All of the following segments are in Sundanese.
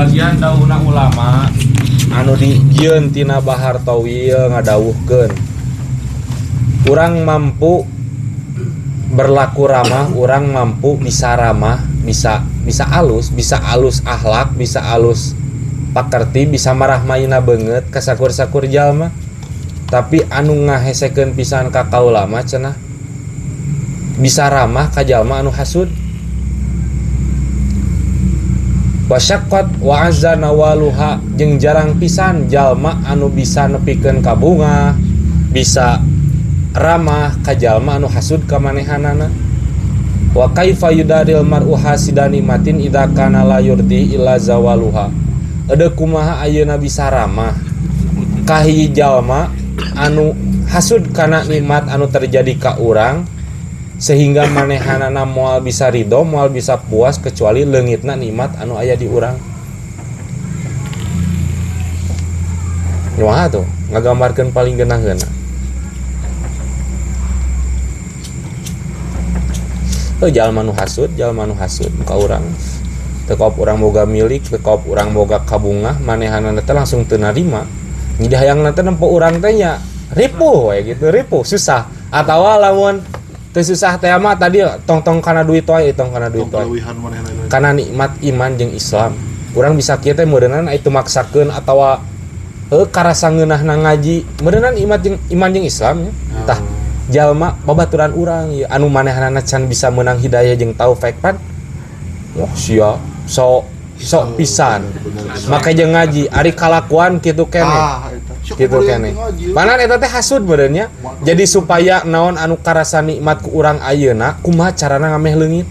Sebagian dawuhna ulama anu dijieun tina Bahar Tawil ngadawuhkeun urang mampu berlaku ramah, urang mampu bisa ramah, bisa bisa alus akhlak, bisa alus pakerti, bisa marahmaina beungeut ka sakur-sakur jalma. Tapi anu ngahesekeun pisan ka kaula mah cenah bisa ramah ka jalma anu hasud. Wasyaqqat wa azza nawaluha jeung jarang pisan jalma anu bisa nepikeun ka bunga, bisa ramah ka jalma anu hasud ka manehanana. Wa kaifa yudaril mar'u hasidan nikmatin idza kana la yurdi illa zawaluha. Eudeuh kumaha ayeuna bisa ramah ka hiji jalma anu hasud kana nikmat anu terjadi ka urang sehingga manehanana moal bisa ridho, moal bisa puas kecuali leungitna nikmat anu aya di urang. Kumaha tuh ngagambarkeun paling geunaheunna. Jalma nu hasud, ka urang. Teu kaop urang boga milik, teu kaop urang boga kabungah, manehanana teh langsung teu narima. Jadi hayangna teh nempo urang teh nya ripuh we gitu, ripuh, susah. Atawa lamun teu susah teh mah tadi tong-tong kana duit wae, tong kana duit wae. Kana nikmat iman jeung Islam. Urang bisa kieu teh meureunana itu maksakeun atawa heuh karasa ngeunahna ngaji, meureunana iman jeung Islam nya. Tah jalma babaturan urang ieu anu manehanana can bisa meunang hidayah jeung taufik pan. Wah sia sok sok pisan. Make jeung ngaji ari kalakuan kitu keneh. Kitu keneh. Panan eta teh hasud meureun nya. Jadi supaya naon anu karasa nikmat ku urang ayeuna kumaha carana ngameh leungit.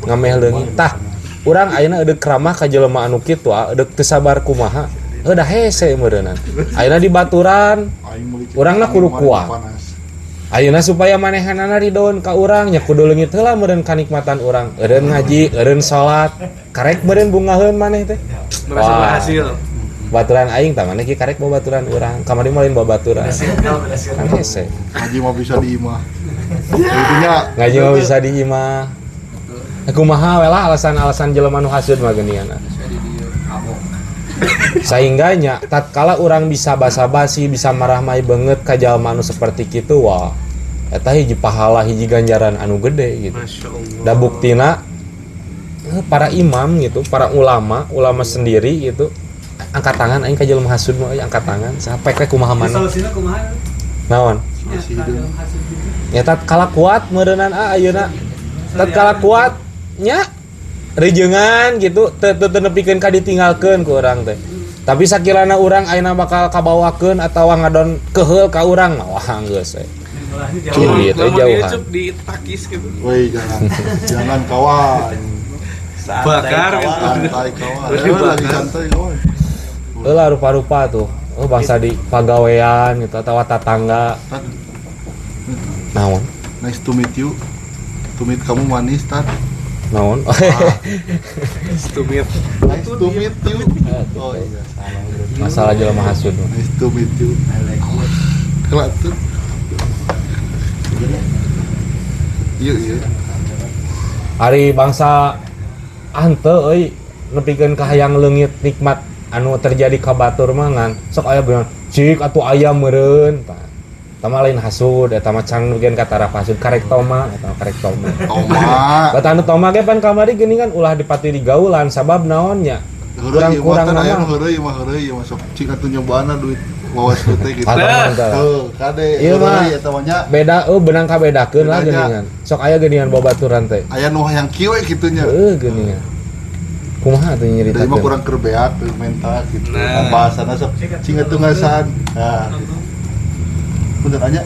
Ngameh leungit. Tah urang ayeuna eudeuk ramah ka jelema anu kitu eudeuk teu sabar kumaha. Heuh da hese meureunna. Ayeuna di baturan urangna kudu kuat. Ayeuna supaya manehanana ridon ka urang nya kudu leungit heula meureun kanikmatan urang. Eureun ngaji, eureun salat, karek meureun bungaheun maneh teh. Merasa berhasil. Baturan aing tah maneh ki karek babaturan urang. Kamari mah lain babaturan. Kan hese. Ngaji mah bisa di imah. Intinya ngaji mah bisa di imah. Kumaha we lah alasan-alasan jelema nu hasud mah geuningan. Sehingga nya tatkala urang bisa basa-basi, bisa marah mai beungeut ka jalma anu seperti kitu wah eta hiji pahala hiji ganjaran anu gede gitu. Da buktina para imam gitu, para ulama, ulama sendiri gitu angkat tangan aing ka jelema hasud mah angkat tangan sampai we kumaha mana. Solusina kumaha? Naon? Ya tatkala kuat meureunan ayeuna. Tatkala kuat nya rejengan gitu teu nepikeun ka ditinggalkeun ku urang teh. Tapi sakirana urang ayeuna bakal kabawakeun atawa ngadon keheul ka urang mah wah geus we. Gitu jauhan. Cuk ditakis gitu. Woi jangan. Jangan kawan. Bakar gitu. Santai kawan. Lagi santai kawan. Heulah rupa-rupa tuh. Oh bangsa di pagawean gitu atawa tatangga. Naon? Nice to meet you. To meet kamu manis tat. Naon? Nice to meet. Nice to meet you. Oh iya, salah. Masalah jelema hasud. Nice to meet you. Kelak tuh. Iya iya. Ari bangsa henteu euy nepikeun ka hayang leungit nikmat anu terjadi ka batur mah ngan sok aya beunang cik atuh aya meureun. Tah lain hasud eta mah can nepikeun ka taraf hasud karek toma eta karek toma. Toma. Bata anu toma ge pan kamari geuningan ulah dipati di gaulan sabab naon nya. Kurang-kurang aya nu heureuy mah heureuy masuk cik atuh nyobaanna duit wawas teh gitu. Heuh, kade heureuy eta mah nya. Beda eueuh benang kabedakeun lah geuningan. Sok aya geuningan babaturan teh. Aya nu hayang kieu we kitu nya. Heuh geuningan. Kumaha atuh nyeritakeun? Ieu mah kurang keur beak mental gitu. Bahasana sok cing atuh ngasan. Nah. Bener aja.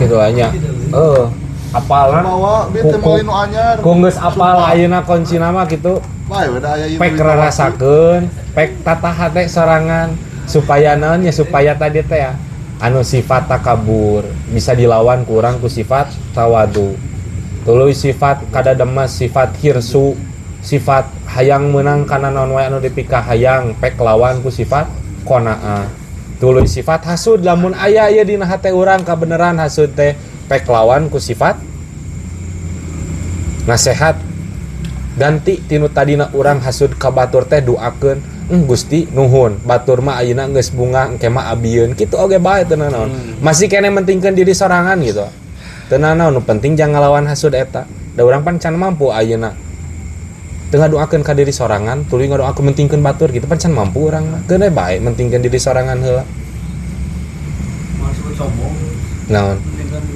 Gitu aja. Heuh, apalan. Bawa bieu teh meuli nu anyar. Ku geus apal ayeuna kuncina mah kitu. Bae we da aya ieu. Pek rarasakeun, pek tata hate sorangan supaya naon nya supaya tadi teh ya anu sifat takabur bisa dilawan kurang ku sifat tawadu. Tuluy sifat kadademes, sifat hirsu, sifat hayang meunang kana naon wae anu dipika hayang pek lawan ku sifat qanaah. Tuluy sifat hasud lamun aya ieu dina hate urang kabeneran hasud teh pek lawan ku sifat nasehat. Ganti tinu tadina urang hasud ka batur teh doakeun, Gusti nuhun, batur mah ayeuna geus bunga engke mah abieun. Kitu oge bae teu nanaon. Masih keneh mentingkeun diri sorangan gitu. Teu nanaon nu penting jangan ngalawan hasud eta. Da urang pan can mampu ayeuna. Teu ngadoakeun ka diri sorangan, tuluy ngadoakeun mentingkeun batur gitu pan can mampu urang mah. Keun we bae mentingkeun diri sorangan heula. Masuk sombong. Naon?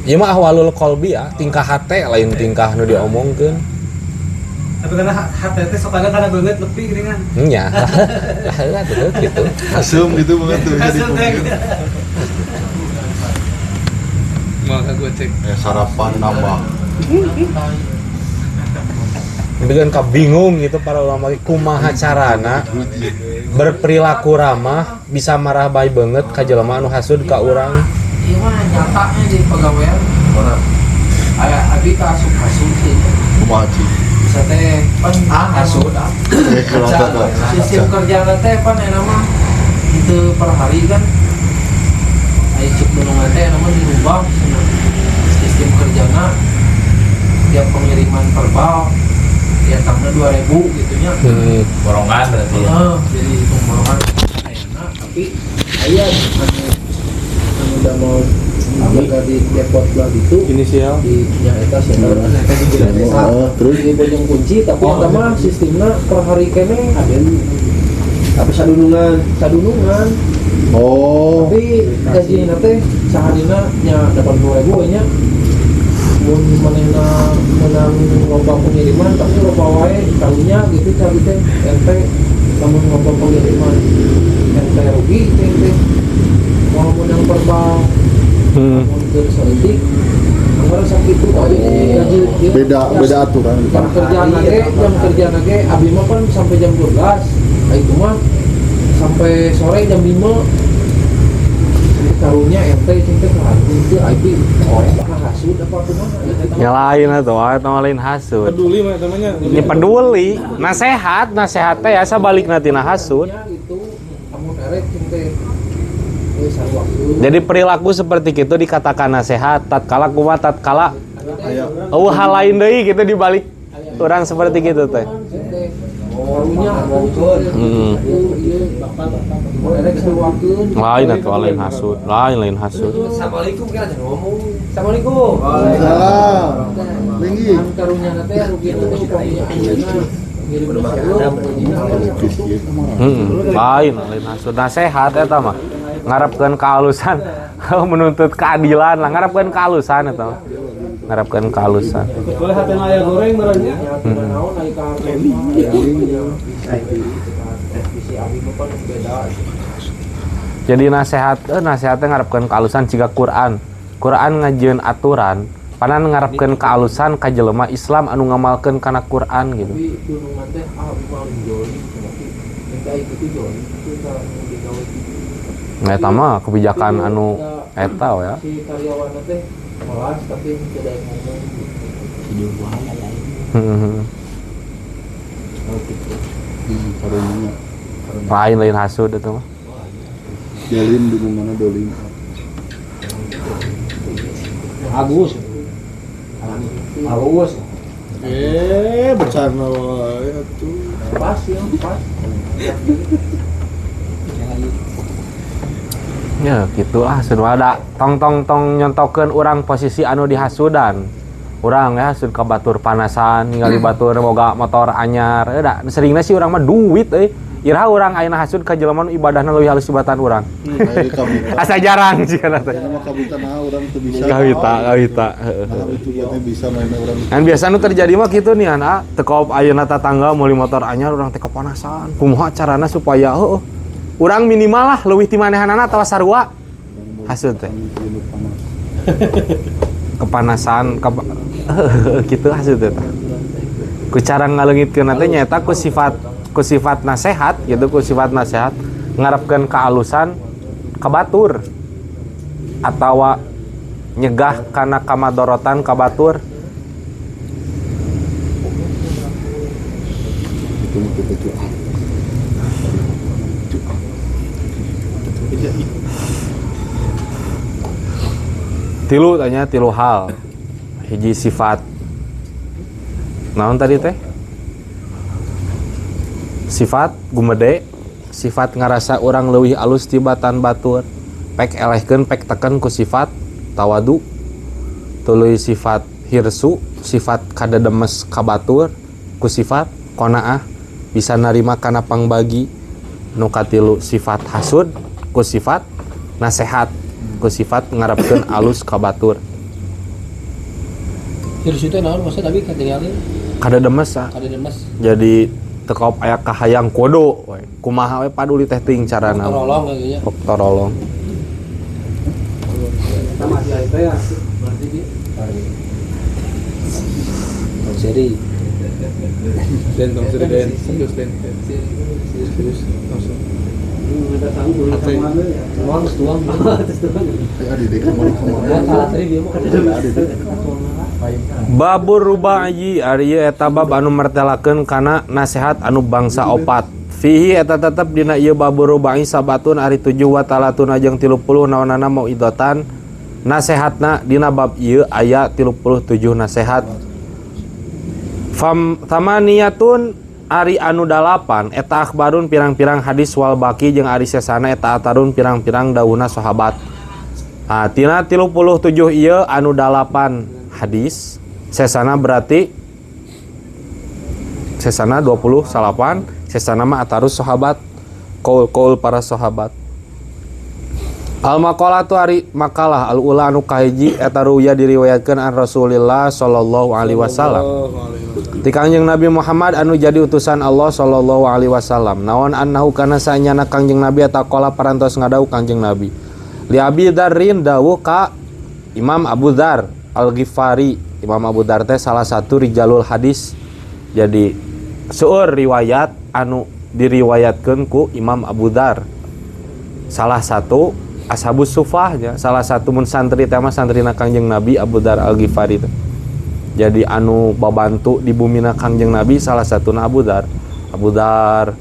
Ieu mah ahwalul qalbi ya, tingkah hate lain tingkah nu diomongkeun. Tapi karena hate teh sok kadang karena beungeut lebih gini kan. Nya. Lah heula tuh gitu. Asum gitu banget tuh bisa dipungkir. Maka gue cek. Sarapan nambah. Dengan kabingung gitu para ulama kumaha carana berperilaku ramah bisa marah bae banget ka jelema anu hasud ka urang. Ieu mah nyatanya di pegawaian. Aya abi ka asup hasud sih. Kumaha cing? Bisa teh pan hasud. Sistem kerja teh pan enak mah itu per hari kan. Aya cuk dunungan teh enak mah dirubah sistem kerjana tiap pengiriman verbal ya tambah 2000 gitunya. Borongan berarti ya. Jadi hitung borongan enak tapi aya anu udah mau jaga di depot lah gitu inisial di nya eta sih terus di bojong kunci tapi eta mah sistemna per hari keneh ada tapi sadunungan. Oh. Tapi gajina teh saharina nya 80.000 nya. Mun manehna menang loba pengiriman tapi loba wae karunya gitu cari teh ente lamun loba pengiriman ente rugi teh mau menang verbal mun keur saeutik anggar sakitu gaji beda beda aturan jam kerja nage abi mah kan sampai jam 12 itu mah sampai sore jam 5 karunya ente cinta ke hati itu abi oh hasud apa kumaha ya lain atuh eta mah lain hasud peduli mah namanya ini peduli nasehat nasehat teh asa balikna tina hasud jadi perilaku seperti itu dikatakan nasehat tatkala kumaha tatkala eueuh hal lain deui gitu dibalik orang seperti gitu teh. Lain atuh lain hasud, lain hasud. Assalamualaikum kira jangan ngomong. Assalamualaikum. Waalaikumsalam. Tinggi. Lain hasud nasehat eta mah. Ngarepkeun kealusan, menuntut keadilan lah, ngarepkeun kealusan eta mah. Ngarepkeun kealusan. Boleh hati aya goreng merenya. Jadi nasehat, nasehatnya ngarepkeun kealusan jiga Quran. Quran ngajieun aturan, panan ngarepkeun kealusan ka jelema Islam anu ngamalkeun kana Quran gitu. Nah, eta mah kebijakan anu eta ya. Si karyawan teh malas tapi tidak ngomong gitu. Lain hasud itu mah. Dolim di mana dolim. Agus. Halus. Bercanda wae atuh. Pas ya, pas. Ya gitu lah sudah ada tong tong tong nyontokeun urang posisi anu dihasudan. Urang ya hasud ka batur panasan ningali batur boga motor anyar. Da seringna sih urang mah duit euy. Iraha urang ayeuna hasud ka jelema nu ibadahna leuwih halus tibatan urang. Asa jarang sih kana teh. Kana mah kabita naha urang teu bisa. Kawita, heeh. Itu buatnya bisa mainna urang. Kan biasa nu terjadi mah kitu nih ana teu kaop ayeuna tatangga meuli motor anyar urang teh kepanasan. Kumaha carana supaya heueuh urang minimal lah leuwih ti manehanana atawa sarua. Hasud teh. Kepanasan kitu hasud teh. Ku cara ngaleungitkeun teh nyaeta ku sifat nasehat gitu, ku sifat nasehat ngarepkeun kealusan ka batur atawa nyegah kana kamadorotan ka batur. Tilu tanya tilu hal. Hiji sifat naon tadi teh? Sifat gumede, sifat ngarasa urang leuwih alus tibatan batur. Pek elehkeun pek teken ku sifat tawadu. Tuluy sifat hirsu, sifat kadedemes ka batur ku sifat qanaah, bisa narima kana pangbagi. Nu katilu sifat hasud ku sifat nasehat, ku sifat ngarepkeun alus ka batur. Hirsu teh naon maksudna tapi katingalin? Kadedemes ah. Kadedemes. Jadi teu kaop aya kahayang kodo we. Kumaha we paduli teh teuing carana. Torolong kieu nya. Torolong. Sama si teh ya. Berarti dia Tong seri. Den tong seri den. Serius den. Serius langsung. Ada tahu Tuang tuang. Babur rubai ari ieu eta bab anu mertelakeun kana nasehat anu bangsa opat. Fihi eta tetep dina ieu babur rubai sabatun ari 7 wa talatun jeung 30 naonana mauidatan nasehatna dina bab ieu aya 37 nasehat. Fam thamaniyatun ari anu 8 eta akhbarun pirang-pirang hadis wal baki jeung ari sesana eta atarun pirang-pirang dauna sahabat. Ah tina 37 ieu anu 8 hadis sesana berarti sesana 28 sesana mah atarus sahabat kaul-kaul para sahabat. Al maqalatu ari makalah al ula anu kahiji eta ruya diriwayatkeun an Rasulillah sallallahu alaihi wasallam. Ti Kangjeng Nabi Muhammad anu jadi utusan Allah sallallahu alaihi wasallam. Naon annahu kana saenyana Kangjeng Nabi eta qala parantos ngadau Kangjeng Nabi. Li Abi Dzarrin dawuh ka Imam Abu Dzar Al-Ghifari. Imam Abu Dzar teh salah satu rijalul hadis. Jadi seueur riwayat anu diriwayatkeun ku Imam Abu Dzar. Salah satu ashabus sufah nya, salah satu mun santri teh mah santrina Kangjeng Nabi Abu Dzar Al-Ghifari teh. Jadi anu babantu di bumina Kangjeng Nabi salah satuna Abu Dzar. Abu Dzar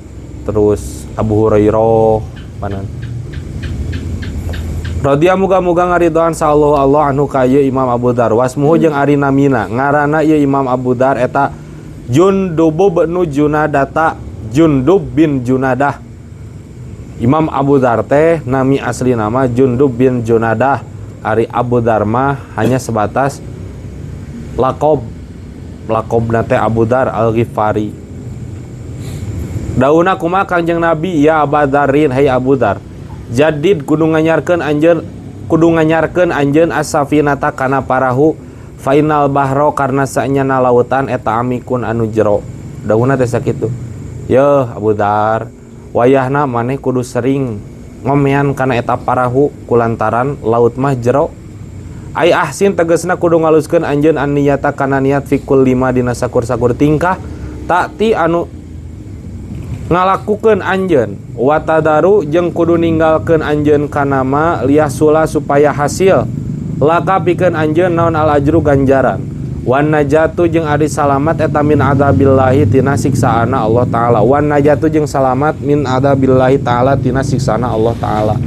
terus Abu Hurairah panan. Radhiya muga-muga ngaridoan sallallahu Allah anhu ka ieu Imam Abu Dzar. Wasmuhu jeung ari namina ngaranna ieu Imam Abu Dzar eta Jundub bin Junadata, Jundub bin Junadah. Imam Abu Dzar teh nami asli nama Jundub bin Junadah. Ari Abu Dzar mah hanya sebatas lakob, lakobna teh Abu Dzar Al-Ghifari. Dauna kumaha Kangjeng Nabi ya Abu Dzarrin, hai Abu Dzar. Jadid kudu nganyarkeun anjeun, kudu nganyarkeun anjeun as-safinata kana parahu final bahro karena saenyana lautan eta amikun anu jero. Dauna teh sakitu. Yeuh Abu Dzar, wayahna maneh kudu sering ngomean kana eta parahu kulantaran laut mah jero. Ai ahsin tegasna kudu ngaluskeun anjeun an niyata kana niat fikul lima dina sakur-sakur tingkah takti anu ngalakukeun anjeun watadaru jeung kudu ninggalkeun anjeun kana ma liyahsula supaya hasil laka pikeun anjeun naon al ajru ganjaran wan najatu jeung ari salamat eta min adzabillahi tina siksaana Allah taala wan najatu jeung salamat min adzabillahi taala tina siksaana Allah taala.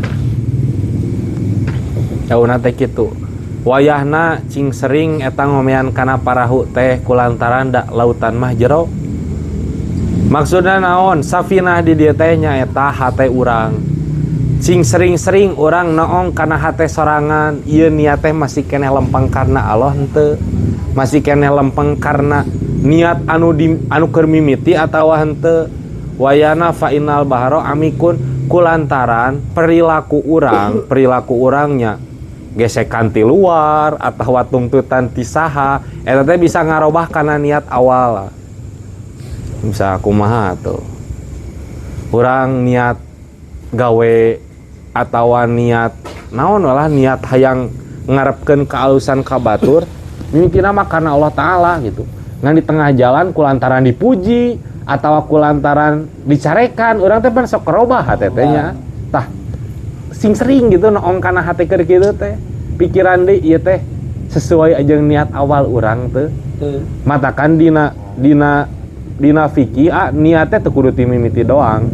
Dauna teh kitu. Wayahna cing sering eta ngomean kana parahu teh kulantaran da lautan mah jero. Maksudna naon? Safinah di dieu teh nyaeta hate urang. Cing sering-sering urang noong kana hate sorangan, ieu niat teh masih keneh lempeng karena Allah henteu. Masih keneh lempeng karena niat anu di, anu keur mimiti atawa henteu. Wayana fa innal bahra amikun kulantaran perilaku urang, perilaku urangnya gesekan ti luar atawa tungtutan ti saha eta teh bisa ngarobah kana niat awal. Bisa kumaha tuh. Urang niat gawe atawa niat naon lah niat hayang ngarepkeun kealusan ka batur mimitina mah karena Allah taala gitu. Ngan di tengah jalan kulantaran dipuji atawa kulantaran dicarekan urang teh pan sok robah hate teh nya. Tah sing sering gitu noong kana hate keur kitu teh pikiran deui ieu teh sesuai jeung niat awal urang teh. Matakan dina dina dina fikih niatnya teu kudu ti mimiti doang.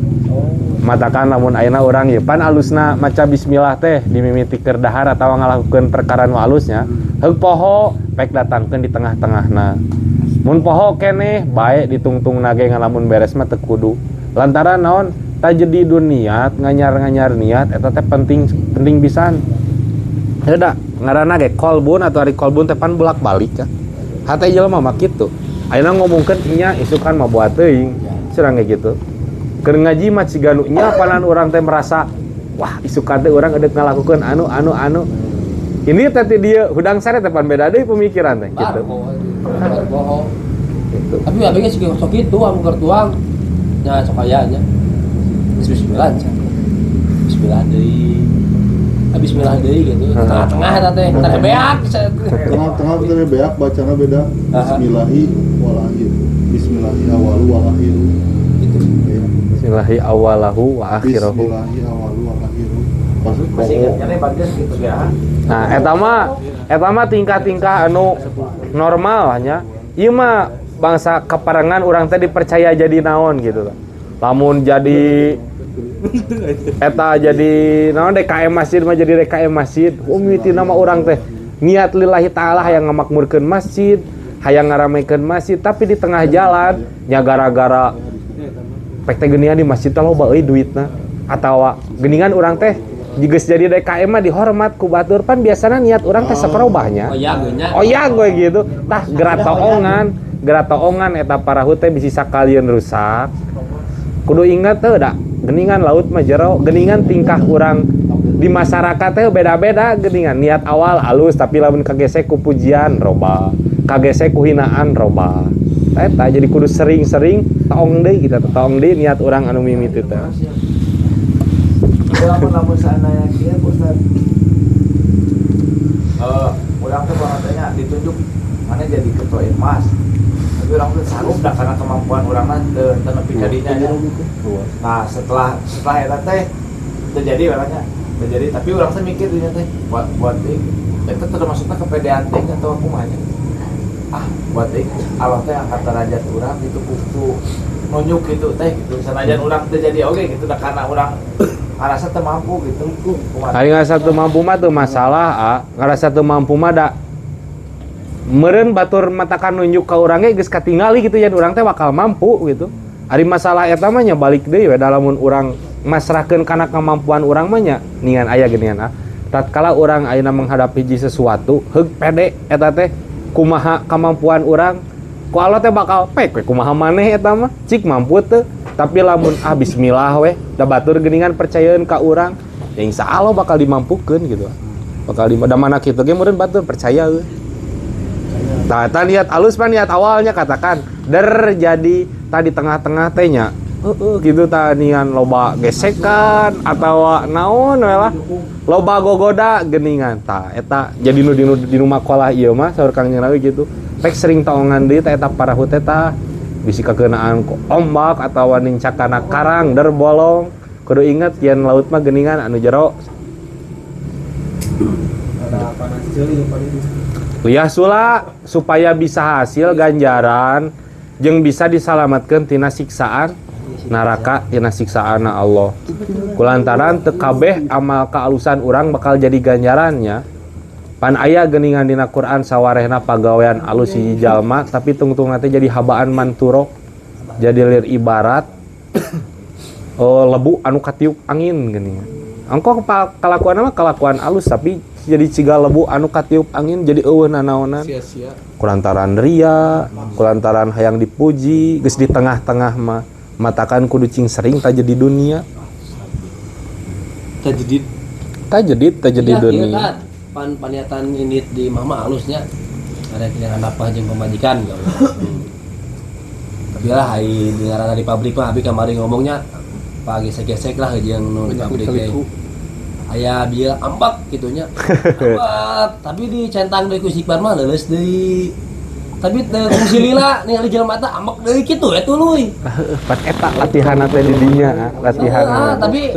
Matakan lamun ayeuna urang ieu pan alusna maca bismillah teh dimimiti keur dahar atawa ngalakukeun perkara nu alusnya, heug poho pek datangkeun di tengah-tengahna. Mun poho keneh bae ditungtungna ge ngalamun beres mah teu kudu. Lantaran naon tajdidun niat, nganyar-nganyar niat eta teh penting penting pisan. Heuh da ngaranna ge kolbun atau ari kolbun teh pan bolak-balik ya. Hate jelema mah kitu. Ayeuna ngomongkeun nya isukan mah buat teuing. Surang ge kitu. Keur ngaji mah ciga nu nya panan urang teh merasa wah isukan teh urang edek ngalakukeun anu anu anu. Ini teh ti dieu hudang sare teh pan beda deui pemikiran teh kitu. Bohong. Gitu. Tapi abi ge sok kitu anu keur tuang nya sok aya nya. Bismillah. Bismillah deui. Bismillah deui gitu. Tengah-tengah eta teh teh beak. Tengah-tengah teh beak bacana beda. Bismillahi wal akhir. Bismillahi awalu wal akhiru. Gitu. Bismillahi awalahu wa akhirahu. Bismillahi awalu wal akhiru. Masih ingatnya bagus gitu ya. Nah, eta mah tingkah-tingkah anu normal nya. Ieu mah bangsa keparengan urang teh dipercaya jadi naon gitu. Lamun jadi eta jadi naon DKM masjid mah jadi DKM masjid. Mimitina mah urang teh niat lillahi taala hayang ngamakmurkeun masjid, hayang ngaramekeun masjid, tapi di tengah jalan nya gara-gara pek teh geuningan di masjid teh loba euy duitna atawa geuningan urang teh geus jadi DKM mah dihormat ku batur pan biasana niat urang teh saperobahnya. Oyag we gitu. Tah geratoongan eta parahu teh bisi sakalieun rusak. Kudu ingat teh da geningan laut mah jero, geningan tingkah urang di masyarakat teh beda-beda geningan. Niat awal alus tapi lamun kagesek ku pujian roba, kagesek ku hinaan roba. Eta jadi kudu sering-sering taong deui kita taong deui niat urang anu mimiti teh. Lamun seandainya kieu Ustaz. Urang teh bangetnya ditunjuk mana jadi ketua Irmas. Tapi urang teh sanggup dah karena kemampuan urang mah teu nepi ka dinya nya. Nah, setelah eta teh terjadi orangnya. Terjadi tapi urang teh mikir dinya teh buat teh eta termasukna kepedean teh atau kumaha nya. Ah, buat teh Allah teh angkat derajat urang gitu kudu nunjuk gitu teh gitu. Sanajan urang teh jadi oge gitu dah karena urang ngarasa teu mampu gitu. Ari ngarasa teu mampu mah teu masalah, ngarasa teu mampu mah da meureun batur matakan nunjuk ka urang ge geus katingali gitu yen urang teh bakal mampu gitu. Ari masalah eta mah nya balik deui we da lamun urang masrahkeun kana kemampuan urang mah nya ningan aya geuningan ah. Tatkala urang ayeuna menghadapi hiji sesuatu heug pede eta teh kumaha kemampuan urang ku Allah teh bakal pek we kumaha maneh eta mah cik mampu teu. Tapi lamun ah bismillah weh da batur geuningan percayaeun ka urang ya insyaallah bakal dimampukeun gitu. Bakal di da mana kitu ge meureun batur percaya euy. Tah eta niat alus mah niat awalnya katakan der jadi tadi tengah-tengah teh nya heueuh gitu tah nian loba gesekan atawa naon we lah loba gogoda geuningan tah eta jadi nu di makalah ieu mah saur Kang Nawi gitu. Pek sering taongan deui tah eta parahu teh tah bisi kakeunaan ku ombak atawa nincakana karang der bolong. Kudu inget yen laut mah geuningan anu jero. Liyahsula supaya bisa hasil ganjaran jeung bisa disalamatkeun tina siksaan neraka tina siksaana Allah. Kulantaran teu kabeh amal kaalusan urang bakal jadi ganjarannya. Pan aya geuningan dina Quran sawarehna pagawean alus hiji jalma tapi tungtungna teh jadi habaan manturo jadi lir ibarat lebu anu katiup angin geuningan. Angko kalakuan mah kalakuan alus tapi jadi ciga lebu anu katiup angin jadi eueuh nanaonan. Sia-sia. Kulantaran ria, kulantaran hayang dipuji, geus di tengah-tengah mah matakan kudu cing sering tajadi dunia. Tajdid. Tajdid dunia. Pan paniatan ini di mama halusnya ada yang apa jeung pamajikan gitu. Tapi lah ai di ngaranna di pabrik mah abi kamari ngomongnya pak gesek-gesek lah jeung nu di pabrik teh. Aya bieu ambak kitu nya. Ambak, tapi dicentang deui ku istighfar mah leuleus deui. Tapi teu kungsi lila ningali jelema teh ambek deui kitu we tuluy. Pan eta latihanna teh di dinya, latihan. Tapi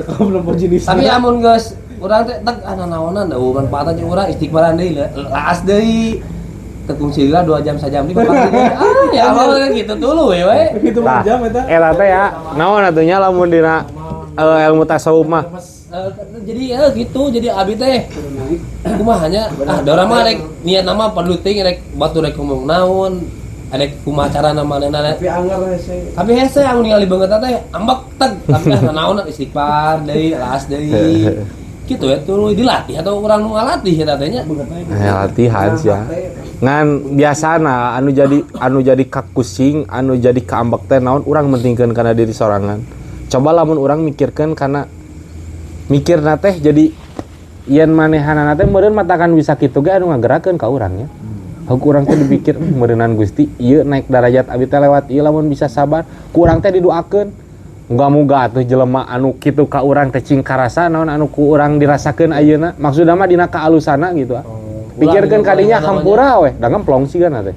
tapi amun geus urang teh teg ah nanaonan da manfaatan jeung urang istighfaran deui laas deui teu kungsi lila 2 jam sajam deui bapak ah ya Allah gitu tuluy we. Gitu jam eta. Eta teh ya naon atuh nya lamun dina ilmu tasawuf mah. Jadi gitu jadi abi teh kumaha nya ah da urang mah rek niat nama perlu teuing rek batu rek ngomong naon Arek kumaha carana manehna Tapi anggar hese. Tapi hese anu ningali beungeut teh ambek teg tapi ah naon istighfar deui laas deui. Gitu ya tuluy dilatih atau urang nu ngalatih eta teh nya. Latihan sih ya. Ngan biasana anu jadi kakusing, anu jadi kaambek teh naon urang mentingkeun kana diri sorangan. Coba lamun urang mikirkeun kana mikirna teh jadi yen manehanana teh meureun matakan bisa kitu ge anu ngagerakeun ka urang nya. Heuk urang teh dipikir meureunan Gusti ieu naik darajat abi teh lewat ieu lamun bisa sabar, ku urang teh didoakeun. Muga-muga atuh jelema anu kitu ka urang teh cing karasa naon anu ku urang dirasakeun ayeuna. Maksudna mah dina kaalusana gitu ah. Pikirkeun kadinya hampura weh, da ngemplong sigana teh.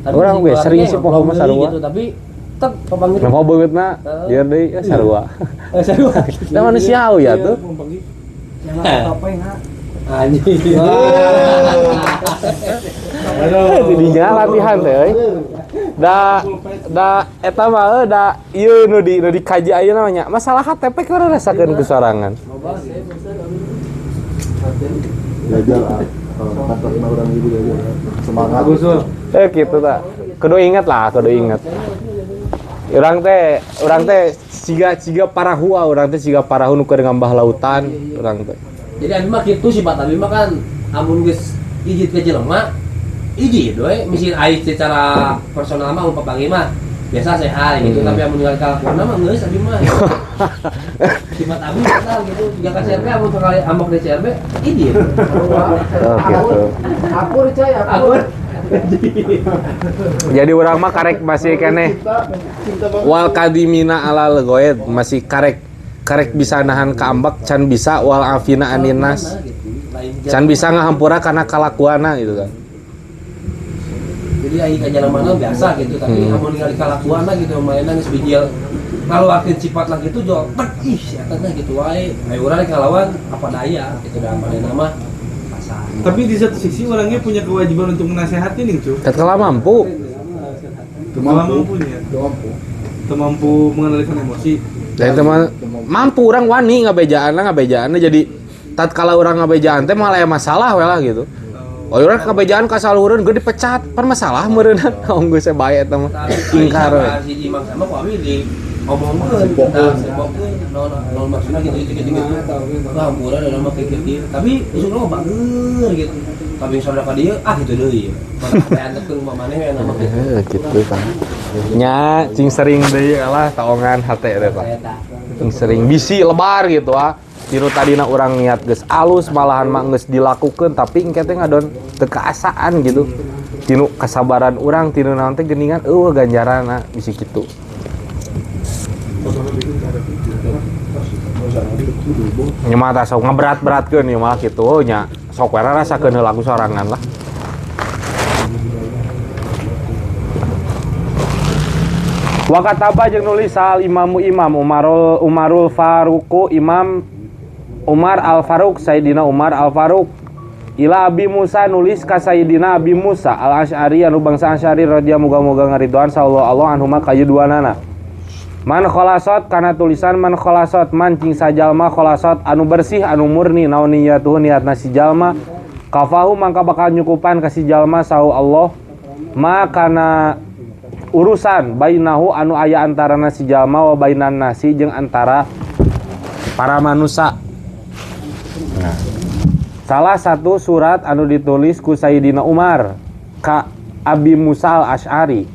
Urang we sering sih poho mah sarua. Gitu, tapi tek papanggih. Nempo beungeutna lieur deui sarua. Sarua. Da manusiawi ya tuh. Anjing. Jadinya latihan teh euy. Da eta mah da ieu nu di dikaji ayeuna mah nya. Masalah HTP keur rasakeun ku sorangan. Belajar ah. Kata orang ibu belajar. Semangat. Gitu ta. Kudu inget lah, kudu inget. Urang teh siga parahu, urang teh siga parahu nu keur ngambah lautan, urang teh. Jadi abi mah kitu sifat abi mah kan amun geus ijid ke jelema ijid we misin ai secara personal mah mun papanggih mah biasa sehat gitu tapi amun ningali kalakuanna mah geus abi mah. Sifat abi mah gitu jika ka CRB amun sekali ambek di CRB ijid. Oh gitu. Akur coy, akur. Jadi urang mah karek masih keneh wal kadimina alal ghoid masih karek bisa nahan kaambek can bisa wal afina aninas can bisa ngahampura karena kalakuana gitu kan. Jadi ai ka jalan biasa gitu tapi amun ningali kalakuana gitu mainan geus bijil ngaluarkeun sifat lah gitu jol tek ih eta teh gitu wae. Ayo urang rek ngalawan apa daya gitu da manehna mah pasar. Tapi di satu sisi orangnya punya kewajiban untuk menasehati nih, cu. Tatkala mampu. Mampu ya. Mampu mengendalikan emosi. Dan teman mampu orang wani ngabejaanna jadi tatkala orang ngabejaan teh malah aya masalah we lah gitu. Oh urang ngabejaan ka saluhureun geuh dipecat, pan masalah meureunna. Geus bae eta mah. Ingkar we. Si Imam sama ku abi di omongkeun, sepokeun, naon maksudna gitu gitu gitu. Wah, hampura da mah kieu kieu. Tapi isukna mah bager gitu. Tapi saudara ka dieu ah gitu deui. Mana antepkeun mah maneh we nama gitu. Gitu tah. Nya cing sering deui lah taongan hate teh tah. Cing sering bisi lebar gitu ah. Tiru tadina urang niat geus alus malahan mah geus dilakukeun tapi engke teh ngadon teu kaasaan gitu. Tinu kasabaran urang tinu naon teh geuningan eueuh ganjaranna bisi kitu. Nya mah tah sok ngaberat-beratkeun ieu mah kitu nya. Sok we rasakeun heula ku sorangan lah. Wa kataba jeung nulis sal imamu imam Umarul Faruqu Imam Umar Al-Faruq Sayyidina Umar Al-Faruq ila Abi Musa nulis ka Sayyidina Abi Musa Al-Asy'ari anu bangsa Asy'ari radhiyallahu muga-muga ngaridoan sallallahu Allah anhuma kayuduanana. Man kholasot kana tulisan man kholasot man cing sajalma kholasot anu bersih anu murni naon niyatuhu niatna si jalma kafahu mangka bakal nyukupan ka si jalma sahu Allah ma kana urusan bainahu anu aya antarana si jalma wa bainan nasi jeung antara para manusia. Nah, salah satu surat anu ditulis ku Sayyidina Umar ka Abi Musa al-Asy'ari.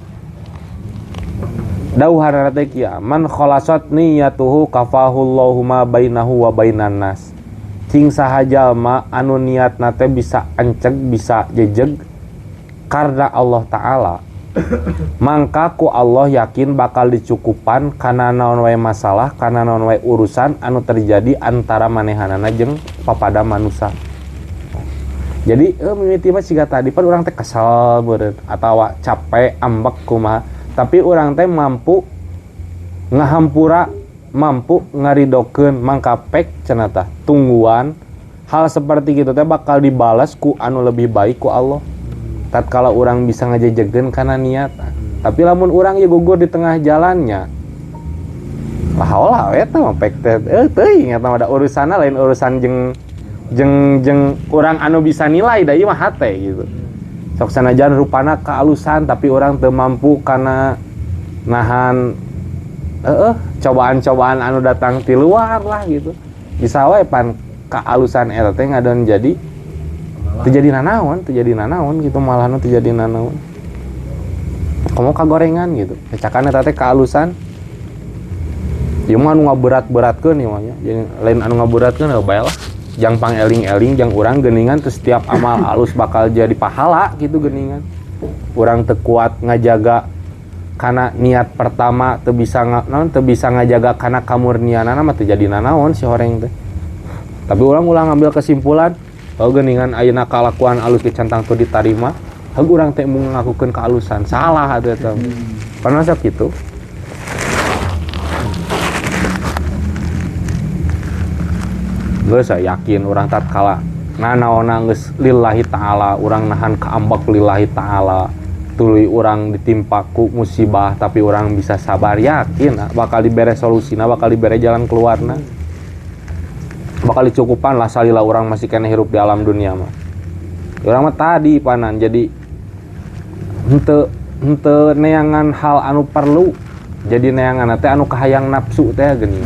Dauhana teh kieu, man khalasat niyatuhu kafahullahu ma bainahu wa bainan nas. Cing saha jalma anu niatna teh bisa anceg, bisa jejeg karena Allah Ta'ala. Mangka ku Allah yakin bakal dicukupan kana naon wae masalah, kana naon wae urusan anu terjadi antara manehanana jeung papada manusia. Jadi mimiti mah siga tadi pan urang teh kesel beureut atawa capek ambek kumaha, tapi urang teh mampu ngahampura, mampu ngaridokeun mangka pek cenah tah tungguan hal seperti kitu teh bakal dibalas ku anu lebih baik ku Allah. Tatkala orang bisa ngajejegeun kana niat. Tapi lamun urang ieu gugur di tengah jalannya, lah haola eta mah pek teh teuing eta mah da urusanna lain urusan jeung jeung jeung urang anu bisa nilai da ieu mah hate gitu. Sok sanajan rupana kaalusan tapi orang teu mampu kana nahan cobaan-cobaan anu datang ti luar lah gitu. Bisa wae pan kaalusan eta teh ngadon jadi teu jadi nanaon gitu, malahan teu jadi nanaon. Komo kagorengan gitu. Cacakan eta teh kaalusan. Ieu mah anu ngaberat-beratkeun ieu mah nya. Jadi lain anu ngaberatkeun bae lah. Jang pangeling-eling jang urang geuningan teu setiap amal alus bakal jadi pahala gitu geuningan. Urang teu kuat ngajaga kana niat pertama teu bisa naon teu bisa ngajaga kana kamurnianana mah teu jadi nanaon si horeng teh. Tapi urang ulah ngambil kesimpulan, oh geuningan ayeuna kalakuan alus dicantang teu ditarima, heug urang teh mung ngakukeun kaalusan. Salah atuh eta. Pernah sok kitu. Geus yakin urang tatkala nanaonna geus lillahi ta'ala, urang nahan kaambek lillahi ta'ala, tuluy urang ditimpa ku musibah tapi urang bisa sabar, yakin bakal dibere solusina, bakal dibere jalan keluarna, bakal dicukupan lah salila urang masih kena hirup di alam dunia mah. Urang mah tadi panan jadi henteu neangan hal anu perlu, jadi neangan teh anu kahayang nafsu teh geuning.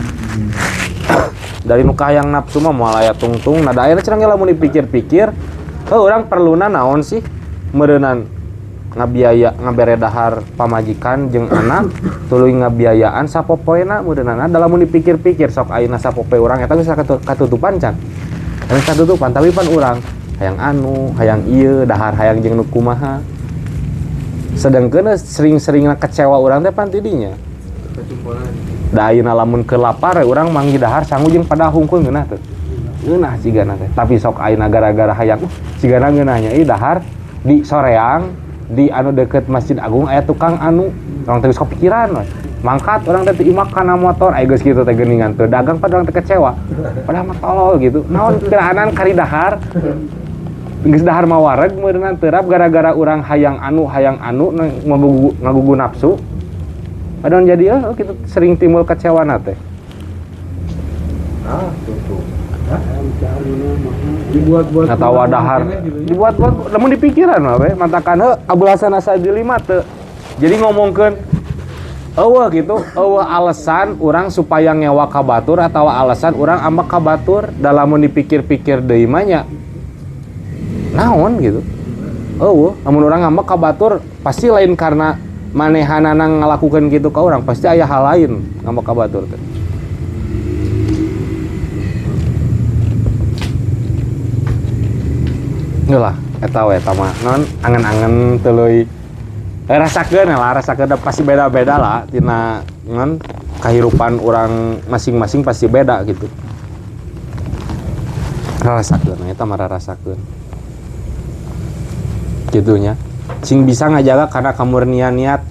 Dari nu kahayang nafsu mah moal aya tungtung. Nah da ayeuna cenah lamun dipikir-pikir, heuh urang perluna naon sih? Meureunan ngabiaya ngabere dahar pamajikan jeung anak, tuluy ngabiayaan sapopoena meureunana. Da lamun dipikir-pikir sok ayeuna sapopoe urang eta geus katutupan can. Geus katutupan tapi pan urang hayang anu, hayang ieu, dahar hayang jeung nu kumaha. Sedengkeun sering-seringna kecewa urang teh pan ti dinya. Da ayeuna lamun keur lapar urang manggih dahar sangu jeung pada hungkul ngeunah teu. Ngeunah cigana teh. Tapi sok ayeuna gara-gara hayang cigana ngeunah nya ieu dahar di soreang di anu deket Masjid Agung aya tukang anu urang teh geus kepikiran we. Mangkat urang teh teu imak kana motor aya geus kitu teh geuningan teu dagang padahal urang teh kecewa. Padahal mah tolol gitu. Naon piraanan kari dahar. Geus dahar mah wareg meureunna terap gara-gara urang hayang anu ngagugu nafsu. Padahal jadi kita sering timbul kecewa teh. Ah, tuh. Dibuat-buat atawa dahar. Dibuat-buat lamun dipikiran mah we, mantakan heuh Abul Hasan Asyadzili mah teu. Jadi ngomongkeun eueuh gitu, eueuh alasan urang supaya ngewa ka batur atawa alasan urang ambek ka batur, da lamun dipikir-pikir deui mah nya naon gitu. Eueuh, lamun urang ambek ka batur pasti lain karena manehanana ngalakukeun gitu ka urang, pasti aya hal lain ngambek ka batur teh. Lah, eta we eta mah naon angen-angen tuluy rasakeun lah, rasakeun pasti beda-beda lah tina naon kahirupan urang masing-masing pasti beda gitu. Rasakeun eta mah rasakeun. Gitunya. Sing bisa ngajaga karena kamurnian niat,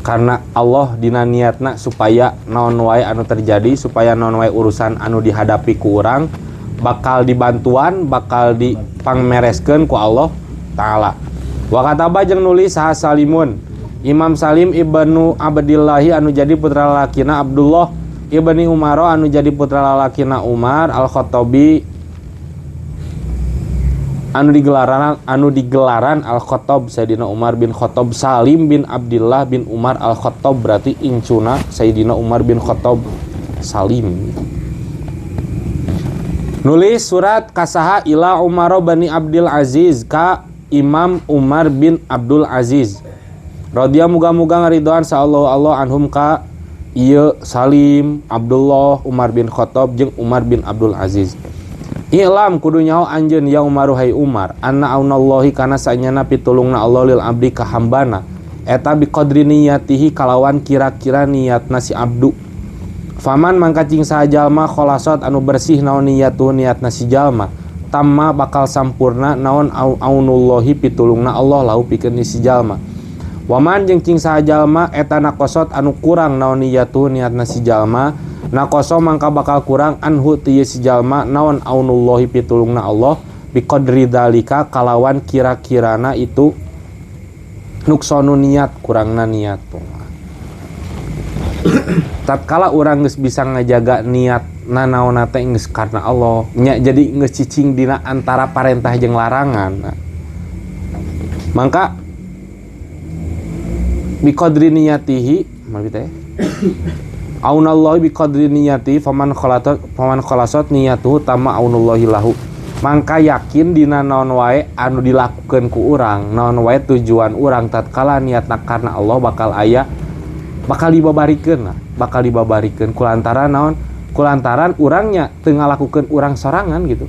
karena Allah dina niatna supaya naon wae anu terjadi, supaya naon wae urusan anu dihadapi ku urang bakal dibantuan, bakal dipangmereskeun ku Allah Ta'ala. Wa kataba jeung nulis saha Salimun, Imam Salim ibnu Abdillahi anu jadi putra lalakina Abdullah ibni Umar anu jadi putra lalakina Umar Al-Khattabi anu digelaran Al-Khattab Sayyidina Umar bin Khattab. Salim bin Abdillah bin Umar Al-Khattab berarti incuna Sayyidina Umar bin Khattab Salim. Nulis surat kasaha ila Umar bani Abdul Aziz ka Imam Umar bin Abdul Aziz radhiyallahu muga-muga ngaridoan sa Allah anhum ka ieu Salim Abdullah Umar bin Khattab jeung Umar bin Abdul Aziz. I'lam kudu nyaho anjeun ya Umaru hai Umar anna aunallahi kana sanyana pitulungna Allah lil abdi ka hambana eta biqadri niyatihi kalawan kira-kira niatna si abdu. Faman mangka cing saha jalma kholasat anu bersih naon niyatu niatna si jalma tamma bakal sampurna naon aunullahi pitulungna Allah lahu pikeun si jalma. Waman jeung cing saha jalma eta nakosot anu kurang naon niyatu niatna si jalma nakoso mangka bakal kurang anhu ti si jalma naon aunullahi pitulungna Allah biqadri dalika kalawan kira-kirana itu nuksonu niat kurangna niat. Tatkala urang geus bisa ngajaga niat nanaonna teh geus karena Allah nya, jadi geus cicing dina antara parentah jeung larangan. Mangka biqadri niyatihi mari teh aunallahi biqadri niyati faman khalasat niyatuhu tama aunullahi lahu. Mangka yakin dina naon wae anu dilakukeun ku urang, naon wae tujuan urang tatkala niatna karena Allah bakal aya, bakal dibabarikeun lah, bakal dibabarikeun kulantaran naon? Kulantaran urangnya teu ngalakukeun urang sorangan gitu.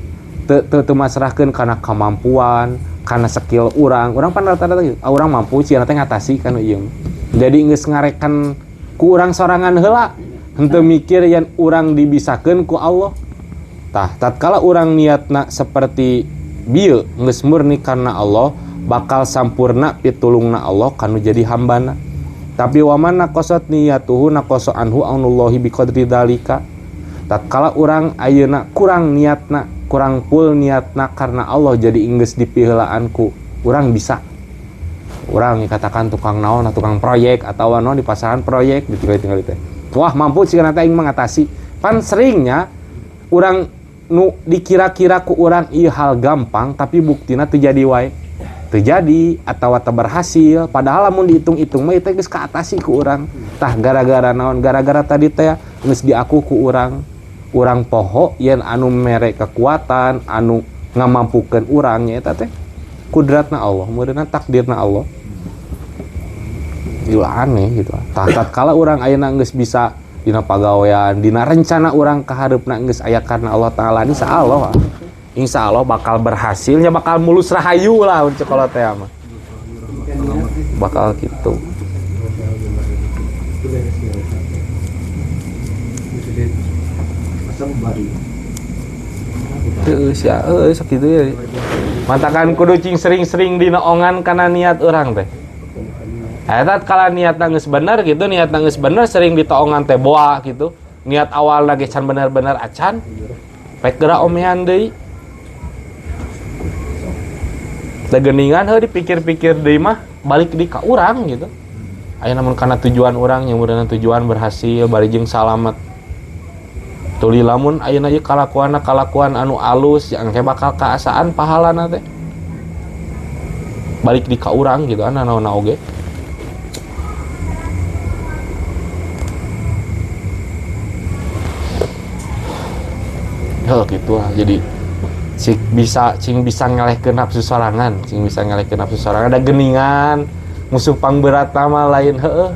Teu masrahkeun kana kemampuan, kana skill urang. Urang pan rata-rata gitu. Ah, urang mampu cenah teh ngatasi kana ieu. Jadi geus ngarekan ku urang sorangan heula, henteu mikir yen urang dibisakeun ku Allah. Tah, tatkala urang niatna seperti bieu geus murni karena Allah, bakal sampurna pitulungna Allah kanu jadi hambana. Tapi waman naqasat niyatuhu naqasa anhu aunullahi biqadri dzalika. Tatkala urang ayeuna kurang niatna, kurang full niatna karena Allah jadi geus dipiheulaan ku urang bisa. Urang katakan tukang naon, tukang proyek atawa naon di pasaran proyek ditinggal-tinggal teh. Wah, mampu sigana teh aing mengatasi. Pan seringnya urang nu dikira-kira ku urang ieu hal gampang tapi buktina teu jadi wae. Teu jadi atawa teu berhasil padahal lamun dihitung-hitung mah ieu teh geus kaatasi ku urang. Tah gara-gara naon? Gara-gara tadi teh geus diaku ku urang. Urang poho yen anu mere kekuatan, anu ngamampukeun urang nya eta teh kudratna Allah, meureunna takdirna Allah. Gila aneh gitu. Tah tatkala urang ayeuna geus bisa dina pagawean, dina rencana urang kahareupna geus aya karena Allah Taala, insyaallah. Insyaallah bakal berhasilnya, bakal mulus rahayu lah untuk kalau teh mah. Bakal gitu. Heueuh sia, heueuh sakitu ya. Matakan kudu cing sering-sering dinaongan kana niat urang teh. Eta kala niatna geus bener gitu, niatna geus bener sering ditoongan teh boa gitu. Niat awalna ge can bener-bener acan. Pek geura omean deui. Da geuningan heuh dipikir-pikir deui mah balik deui ka urang gitu. Aya namun kana tujuan urang yang meureunna tujuan berhasil bari jeung salamet. Tuli lamun ayeuna ieu kalakuanna kalakuan anu alus yang engke bakal kaasaan pahalana teh. Balik di ka urang gitu ana naon-naon oge. Heuh gitu lah. Jadi cing bisa ngalehkeun nafsu sorangan, cing bisa ngalehkeun nafsu sorangan ada geningan, musuh pangberat mah lain heueuh.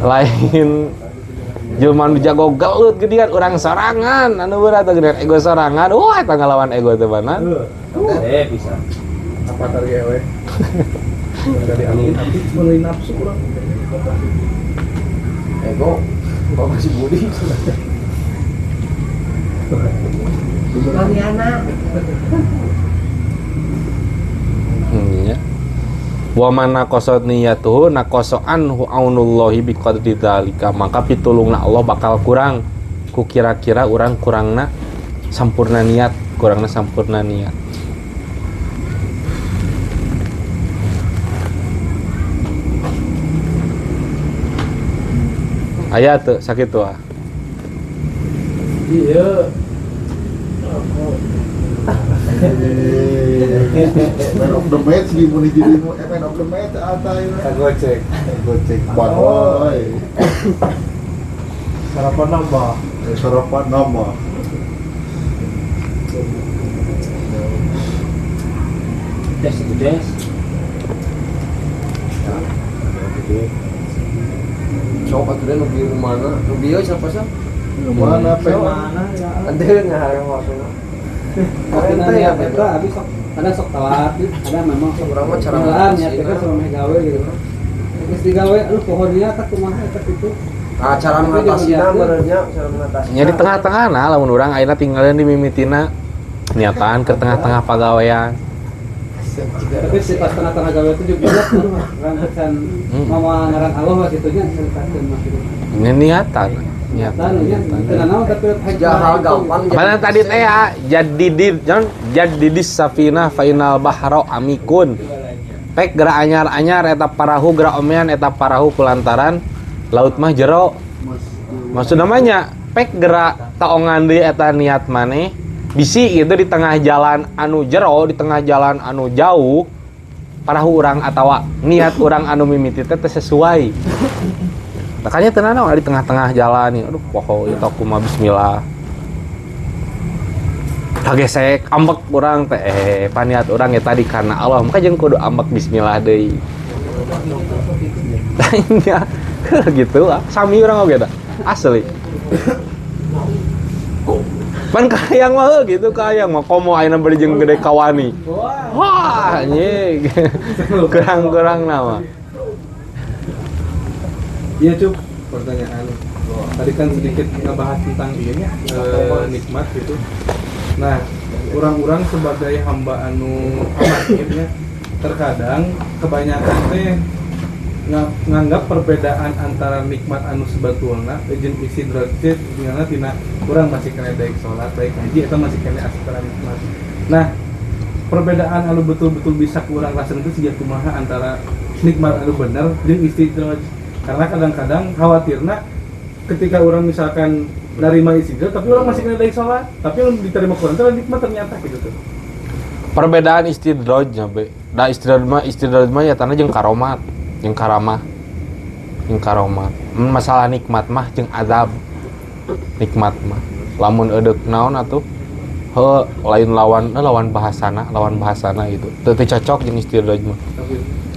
Lain jelema nu jago gelut geningan urang sorangan, anu berat geningan ego sorangan. Wah, eta ngalawan ego teh mana? Bisa. Apa tadi we? Dari angin tapi melalui nafsu urang. Ego, bapak si Budi. Mariana. Ya. Wa man naqasat niyatuhu naqasa anhu aunullahi biqadri dzalika. Maka pitulungna Allah bakal kurang. Ku kira-kira urang kurangna sampurna niat, kurangna sampurna niat. Aya teu sakitu ah. Iya. Man of the match di muni jadi man of the match atau gocek. Gocek banget. Sarapan nambah. Sarapan nambah. Des itu des. Sok atuh nu bieu mana? Nu bieu siapa sih? Nu mana pe? Mana ya? Ente ngahareng maksudna. Karena niat eta abi sok ada sok telat, ada memang sok urang mah cara niat eta sama meh gawe gitu. Geus digawe aduh pohon niat eta kumaha eta kitu. Nah, cara mengatasina benernya, cara mengatasina. Nya di tengah-tengah nah lamun urang ayeuna tinggalin di mimitina niatan ke tengah-tengah pagawean. Tapi si pas tengah-tengah gawe itu juga urang can mama ngaran Allah mah kitu nya ceritakeun mah kitu. Nya niatan. Hal gampang. Padahal tadi teh ya jadi di safina final bahro amikun. Pek gerak anyar-anyar eta parahu gerak omean eta parahu kulantaran laut mah jero. Maksud namanya pek gerak taongan deui eta niat maneh bisi gitu di tengah jalan anu jero, di tengah jalan anu jauh. Parahu urang atawa niat urang anu mimiti teh teu sesuai. Makanya teu nanaon di tengah-tengah jalan nih. Aduh, poho ieu teh kumaha bismillah. Kagesek ambek urang teh paniat urang ya tadi karena Allah. Maka jeung kudu ambek bismillah deui. Tanya gitu ah. Sami urang oge tah. Asli. Pan kahayang mah gitu kahayang mah komo ayeuna bari jeung gede kawani. Wah, anjing. Kurang-kurang nama. Iya, Cuk. Pertanyaan. Tadi kan sedikit ngebahas tentang nikmat gitu. Nah, orang-orang sebagai hamba anu amatirnya terkadang kebanyakan teh nganggap perbedaan antara nikmat anu sebetulna jeung istidraj teh tinggalna tina urang masih kena daek salat, daek ngaji eta masih kena asupan nikmat. Nah, perbedaan anu betul-betul bisa ku urang rasakeun itu siga kumaha antara nikmat anu bener jeung istidraj. Karena kadang-kadang khawatirna ketika orang misalkan nerima istidraj tapi orang masih kena daek salat, tapi yang diterima ku urang teh nikmat ternyata gitu tuh. Perbedaan istidrajnya be. Da istidraj mah ya tanah jeung karomat, jeung karamah. Jeung karomat. Masalah nikmat mah jeung azab. Nikmat mah lamun eudek naon atuh heuh lain lawan lawan bahasana gitu. Teu cocok jeung istidraj mah.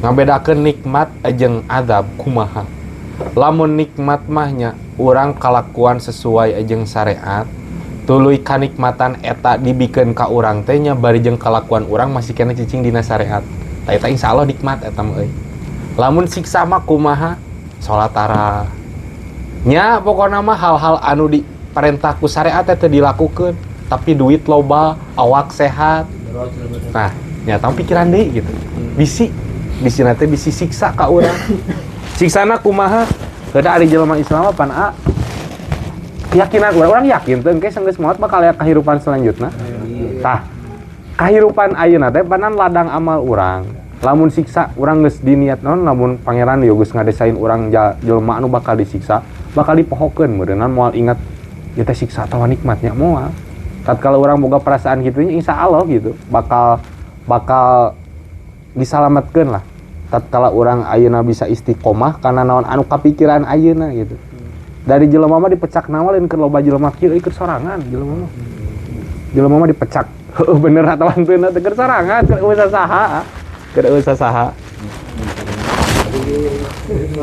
Ngabedakeun nikmat jeung azab kumaha. Lamun nikmat mah nya urang kalakuan sesuai jeung syariat, tuluy kanikmatan eta dibikeun ka urang teh nya bari jeung kalakuan urang masih kena cicing dina syariat. Tah eta insyaallah nikmat eta mah euy. Lamun siksa mah kumaha? Salat tara. Nya pokona mah hal-hal anu diperintah ku syariat teh teu dilakukeun, tapi duit loba, awak sehat. Nah, nya tong pikiran deui gitu. Bisi teh bisi siksa ka urang. Siksana kumaha? Heuda ari jelema Islam mah pan a keyakinan urang yakin teh engke sanggeus maot bakal aya kahirupan selanjutna. Tah, kahirupan ayeuna teh panan ladang amal urang. Lamun siksa urang geus diniat naon lamun pangeran yo geus ngadesain urang jelema anu bakal disiksa, bakal dipohokeun meureunna moal ingat ieu teh siksa atawa nikmatnya moal. Tatkala urang boga perasaan kitu nya insyaallah gitu bakal disalametkeun lah. Tatkala urang ayeuna bisa istiqomah kana naon anu kapikiran ayeuna gitu. Dari jelema mah dipecak nama lain keur loba jelema kieu keur sorangan jelema mah. Jelema mah dipecak. Heueuh bener atawa henteu teh keur sorangan keur eueuh saha. Keur eueuh saha.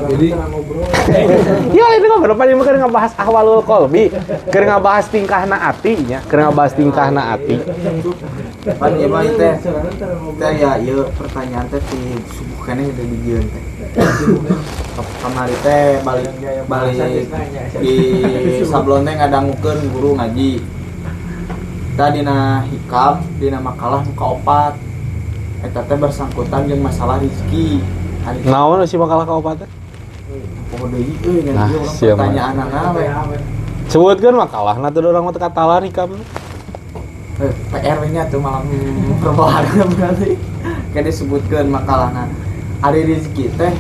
Jadi ya ini ngobrol apa keur ngabahas ahwalul qalbi, keur ngabahas tingkahna ati nya, keur ngabahas tingkahna ati. Pan ieu mah teh teh ya ieu pertanyaan teh ti subuh keneh teh dijieun teh. Kamari teh balik di sablon teh ngadangukeun guru ngaji. Tah dina hikam, dina makalah nu kaopat. Eta teh bersangkutan jeung masalah rezeki. Naon sih makalah kaopat teh? Poho deui euy ngan ieu urang pertanyaanana we. Sebutkeun makalahna teh urang mah teu katalan hikam. PR nya tuh malam perbohongan berarti. Kayak disebutkeun makalahna. Ari rezeki teh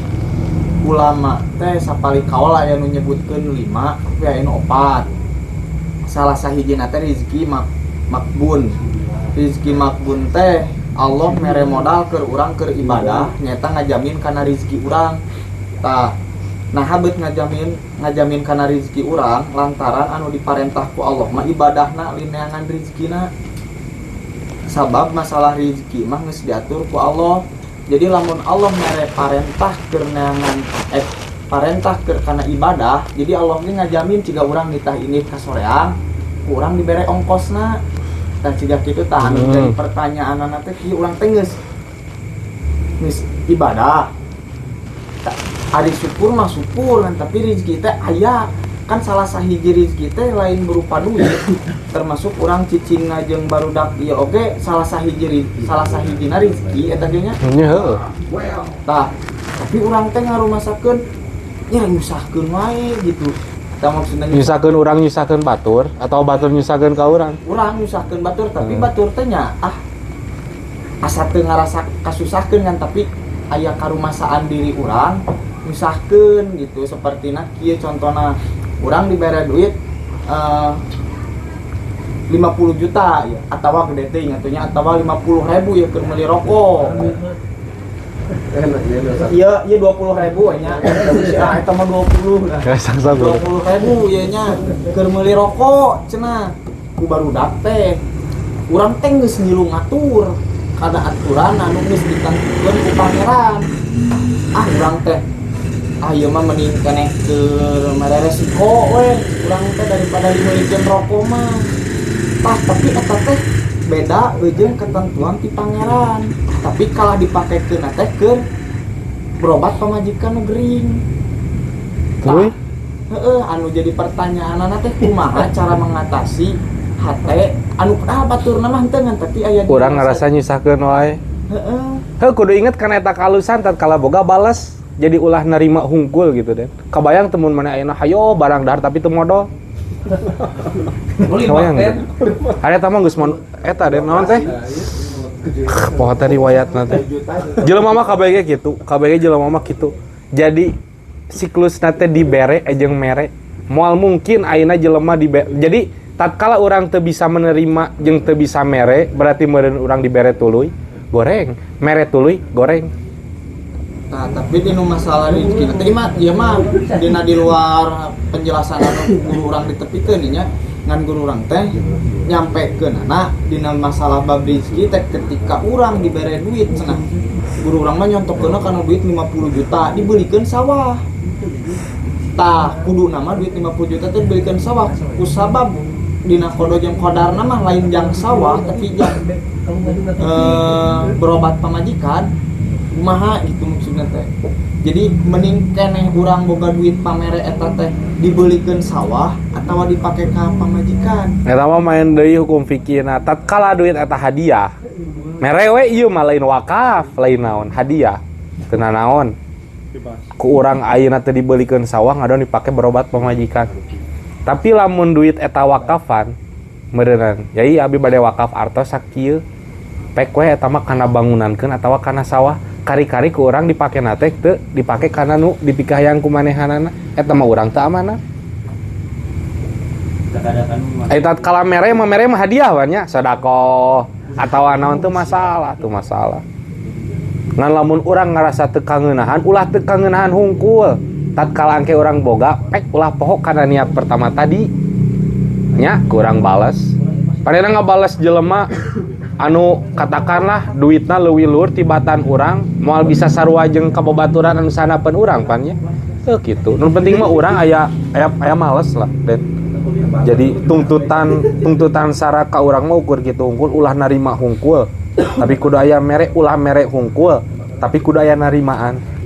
ulama teh sapali kaol aya nu nyebutkeun 5, tapi aya nu 4. Salah sahijina teh rezeki makbun. Rezeki makbun teh Allah mere modal keur urang keur ibadah nyata ngajamin kana rezeki urang. Tah, nah beut ngajamin kana rezeki urang lantaran anu diparentah ku Allah mah ibadahna lineangan rezekina. Sabab masalah rezeki mah geus diatur ku Allah. Jadi lamun Allah mere parentah keur neangan parentah keur kana ibadah, jadi Allah ge ngajamin ciga urang nitah ini ka soreang, ku urang dibere ongkosna. Tah ciga kitu tah anu jadi pertanyaanana teh kieu urang teh geus ibadah. Ari syukur mah syukur kan, tapi rezeki teh aya. Kan salah sahiji rezeki teh lain berupa duit, termasuk urang cicing jeung barudak ieu oge salah sahijina rezeki eta ge nya. Nya heueuh. Tah, tapi urang teh ngarumasakeun nya nyusahkeun wae gitu. Tah maksudna nyusahkeun urang nyusahkeun batur atau batur nyusahkeun ka urang? Urang nyusahkeun batur tapi batur teh nya ah asa teu ngarasa kasusahkeun kan, tapi aya karumasaan diri urang nyusahkeun gitu. Sapertina kieu contona urang dibere duit 50 juta ya atawa gede teh atunya atawa 50.000 ya keur meuli rokok. Ieu ieu 20.000 nya. Ah eta mah 20. 20.000 ieu nya keur meuli rokok cenah. Ku barudak teh. Urang teh geus ngilu ngatur kada aturan anu geus ditangtukeun ku pangeran. Ah urang teh ah ieu mah mending keneh keur mere resiko we urang teh daripada dimeulikeun rokok mah. Tah tapi eta teh beda jeung ketentuan ti pangeran. Tapi kalah dipakekeun teh keur berobat pamajikan nu gering. Tuluy? Heeh, anu jadi pertanyaanana teh kumaha cara mengatasi hate anu baturna mah henteu ngan tapi aya urang ngarasa nyusahkeun wae. Heeh. Heuh kudu inget kana eta kalusan tatkala boga bales jadi ulah nerima hungkul gitu den. Kabayang temun mana ayeuna hayo barang dahar tapi teu modol. Kabayang gitu. Ada eta mah geus eta den naon teh? Poho teh riwayatna teh. Jelema mah kabeh ge kitu, kabeh ge jelema mah kitu. Jadi siklusna teh dibere jeung mere. Moal mungkin ayeuna jelema dibere. Jadi tatkala urang teu bisa menerima jeung teu bisa mere, berarti meureun urang dibere tuluy goreng, mere tuluy goreng. Nah, tapi dinu masalah rezeki teh mah ieu mah dina di luar penjelasan anu guru urang ditepikeun nya, ngan guru urang teh nyampekeun dina masalah bab rezeki teh ketika urang dibere duit cenah. Guru urang mah nyontokeunna kana duit 50 juta dibelikeun sawah. Tah kuduna mah duit 50 juta teh dibelikeun sawah kusabab dina kodo jeung kodarna mah lain jang sawah tapi jang berobat pamajikan kumaha gitu maksudna teh. Jadi mending keneh urang boga duit pamere eta teh dibelikeun sawah atawa dipake ka pamajikan. Eta mah main deui hukum fikihna. Tatkala duit eta hadiah, mere we ieu mah lain wakaf, lain naon, hadiah. Teu nanaon. Ku urang ayeuna teh dibelikeun sawah ngadon dipake berobat pamajikan. Tapi lamun duit eta wakafan meureunnan yai abi bade wakaf artos sakieu pek we eta mah kana bangunankeun atawa kana sawah kari-kari ku urang dipake na teh teu dipake kana nu dipikahayang ku manehanana eta mah urang teu amanah. Eta kala mere mah hadiah wan nya sedekah atawa naon teu masalah teu masalah. Ngan lamun urang ngarasa teu kangeunahan ulah teu kangeunahan hungkul. Tatkala angke urang boga pek ulah poho kana niat pertama tadi nya kurang balas. Padahal ngabales jelema anu katakanlah duitna leuwih luhur tibatan urang moal bisa sarua jeung ka babaturan anu sanapeun urang pan nya. Heuh kitu. Nu penting mah urang aya aya males lah den. Jadi tuntutan sara ka urang mah ukur kitu hungkul ulah narima hungkul. Tapi kudu aya mere ulah mere hungkul, tapi kudu aya narimaan.